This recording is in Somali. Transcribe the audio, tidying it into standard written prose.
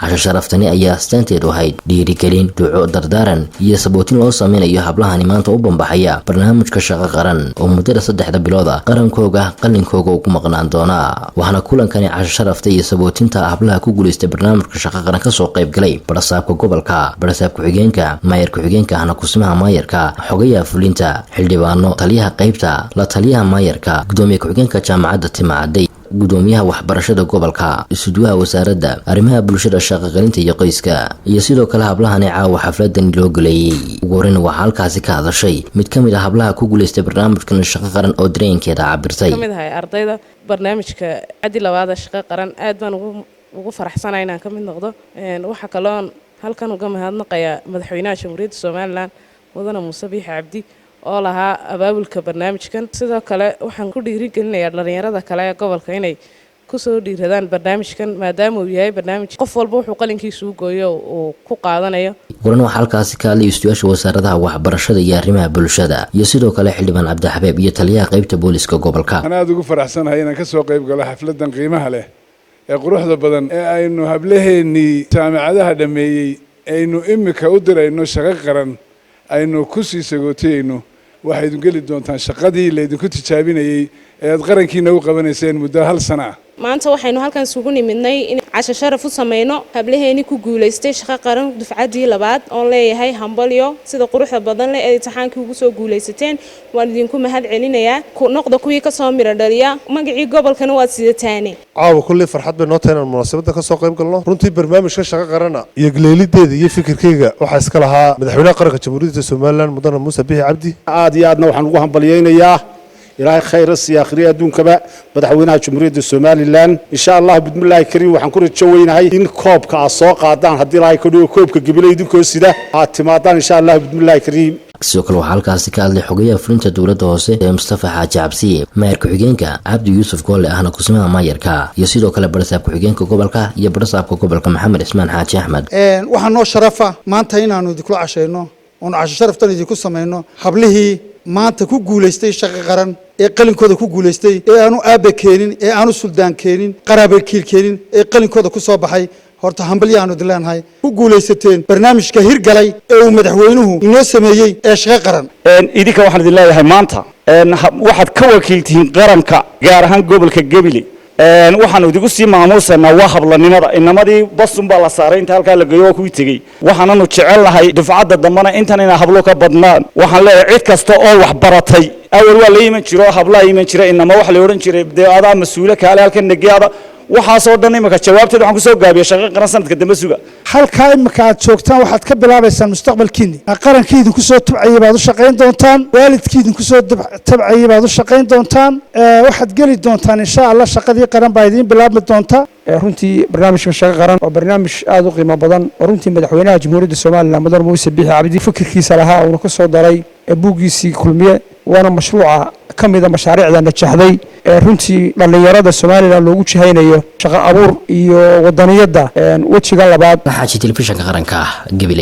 Casho sharaftani ayaa astaanteedu ahayd dhiirigelin, duco, dardaaran iyo sabootin loo sameynayo hablahani maanta u bambaxaya barnaamijka Shaqo Qaran oo muddada 3da bilooda qarankooga qalinkooga ugu maqnaan doona. Waxaana kulankani casho sharafta iyo sabootinta hablaha ku guulaystay barnaamijka Shaqo Qaran kasoo qayb galay barasaabka gobolka, barasaab ku-xigeenka, maayar ku-xigeenka ahna kusimaha maayarka, xogayaha fulinta, xildhibaano, taliyaha qaybta, la taliyaha maayarka, gudoomiye ku-xigeenka Jaamacadda Timacadey, gudoomiyaha waxbarashada gobolka, isuduwaha wasaaradda arrimaha bulshada, shaqaqalinta iyo qoyska, iyo sidoo kale hablahani caawa xafladan loo galeeyey. Ugu horeyna waxaa halkaasi ka hadashay mid ka mid ah hablaha ku guulaystay barnaamijkan Shaqo Qaran oo dareenkeeda cabirtay. Kamid ahay ardayda barnaamijka caddi labaada Shaqo Qaran. Aad baan ugu faraxsanahay inaan ka mid noqdo. Waxaa kaloon halkan uga mahadnaqayaa madaxweynaha Jamhuuriyadda Somaliland, mudane Muuse Biixi Cabdi, oo lahaa abaabulka barnaamijkan. Sidoo kale waxaan ku dhiirigelinayaa dhallinyarada kale ee gobolka inay kusoo dhiiradaan barnaamijkan, maadaama uu yahay barnaamij qof walba wuxuu qalinkiisa u gooyo uu ku qaadanayo. Waran waxaa halkaasi ka hadlay istuyaasha wasaaradaha waxbarashada iyo arrimaha bulshada, iyo sidoo kale xildhibaan Cabdixabeeb iyo taliyaha qaybta booliska gobolka. Waxaan aada ugu faraxsanahay inaan ka soo qayb galo xafladdan qiimaha leh ee quruxda badan ee aynu hablaheennii jaamacadaha dhammeeyey aynu imika u dirayno Shaqo Qaran, aynu ku sii sagootiyeyno. Waxay idin geli doontaan shaqadii laydinku tijaabinayey ee aad qarankiina u qabanayseen muddo hal sana ah. Maanta waxaynu halkan isugu nimidnay in casho sharaf u sameyno hablaheeni ku guulaystay Shaqo Qaran dufcaddii labaad, oon leeyahay hambalyo. Sida quruxda badan leh ee imtixaankii ugu soo guulaysateen waan idinku mahad celinayaa. Noqda kuwii kasoo miro dhaliya, magacii gobolkana waad sidataane. Caawa kulley farxad bay noo tahay inaan munaasabadda ka soo qayb galno. Runtii barnaamijka Shaqo Qarana iyo galeelideeda iyo fikirkeyga waxaa iska lahaa madaxweynaha qaranka Jamhuuriyadda Somaliland, mudane Muuse Bixi Cabdi. Aad iyo aadna waxaan ugu hambalyaynayaa, Ilaahay khayra siiya akhriya adduunkaba, madaxweynaha Jamhuuriyadda Somaliland. Insha Allah bidmillaahi kariim, waxaan ku rajo weynahay in koobka aad soo qaadaan, haddii Ilaahay ka dhigo, koobka Gebile idinkoo sida aad timaadaan, insha Allah bidmillaahi kariim. Sidoo kale waxaa halkaasi ka hadlay xogayaha fulinta dowladda hoose ee Mustafa Xaaji Cabsiye, maayar ku-xigeenka Cabdi Yuusuf Goolle ahna kusimaha maayarka, iyo sidoo kale barasaab ku-xigeenka gobolka iyo barasaabka gobolka Maxamed Cismaan Xaaji Axmed. Waxaa noo sharafa maanta inaanu idinkula cashayno oonu casho sharaftan idinku samayno hablihii maanta ku guulaystay Shaqo Qaran ee qalinkooda ku guulaystay, ee aanu aabba keenin, ee aanu suldaan keenin, qaraabakiil keenin, ee qalinkooda ku soo baxay. Horta hambalyaanu idin leenahay, ku guulaysateen barnaamijka hirgalay ee uu madaxweynuhu inoo sameeyey ee Shaqo Qaran. Idinka waxaan idin leeyahay, maanta waxaad ka wakiil tihiin qaranka, gaar ahaan gobolka Gebile. Waxaanu idigu sii maamuusanaa waa hablanimada. Inamadii basun baa la saaray inta halkaa la geeyo, waa kuwii tegey. Waxaananu jecel nahay dufcadda dambena intan inaa hablo ka badnaan. Waxaan leeyahay, cid kasta oo wax baratay, awal waa la iman jiro, hablaa iman jira, inama waxa la odhan jiray dee adaa mas-uule kaale halkan negeada. Waxaasoo dhan imika jawaabteed waxaan kusoo gaabiyey Shaqo Qaran sanadka dambe suga. Halkaa imika aad joogtaan waxaad ka bilaabaysaan mustaqbalkiinni. Qarankii idinku soo tabcayay baad u shaqayn doontaan, waalidkii idinku soo tabcayay baad u shaqayn doontaan. Waxaad geli doontaan, insha Allah, shaqadii qaran baa idiin bilaabmi doonta. Runtii barnaamijka Shaqo Qaran waa barnaamij aada u qiimo badan oo runtii madaxweynaha Jamhuuriyadda Somaliland, mudane Muuse Biixi Cabdi, fikirkiisa lahaa, uuna ku soo daray buuggiisii Kulmiye. Waana mashruuca ka mida mashaariicda najaxday ee runtii dhallinyarada Somaliland loogu jihaynayo shaqo abuur iyo wadaniyadda wejiga labaad. Xaaji, Telefishinka Qaranka, Gabiley.